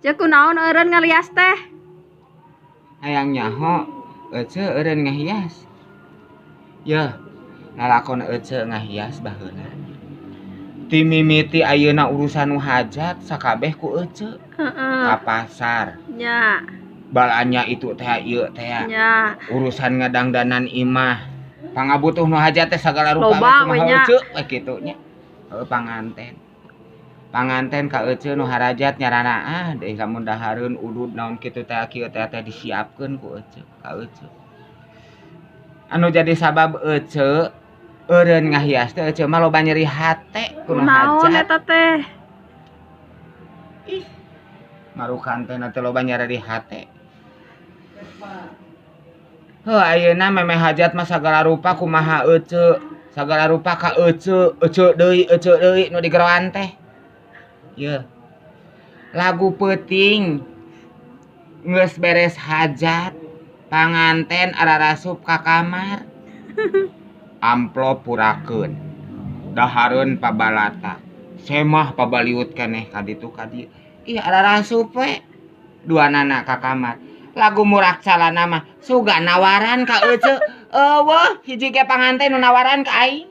Ceu, kunaon eureun ngalias teh? Hayang nyaho ece eureun ngahias. Yeuh, lalakon ece ngahias baheula. Ti mimiti ayeuna urusan nu hajat sakabeh ku ece. Ka pasar. Balanja itu teh ieu teh. Urusan ngadangdanan imah. Pangabutuh nu hajat teh sagala rupa Loba we we kumaha nya. Ece we kitu nya. Heuh, panganten. Panganten ka ece nu harajat nyarana ah deui lamun dahareun udud naon kitu teh kieu teh teh disiapkeun ku ece ka ece. Anu jadi sabab ece eureun ngahias teh, ece mah loba nyeri hate ku nu Kunaon hajat. eta teh? Ih, marukan teh na teh loba nyeri hate. Heuh, ayeuna memeh hajat mah sagala rupa kumaha ece, sagala rupa ka ece, ece deui, ece deui nu digeroan teh. Yeuh. Lagu peuting geus beres hajat, panganten ararasup ka kamar. Amplop purakeun. Dahareun pabalata. Semah pabaliut keneh ka ditu ka dieu. Ih, ararasup we duanana ka kamar. Lagu murak calana mah sugan nawaran ka ece. Euweuh hiji ge panganten nu nawaran ka aing.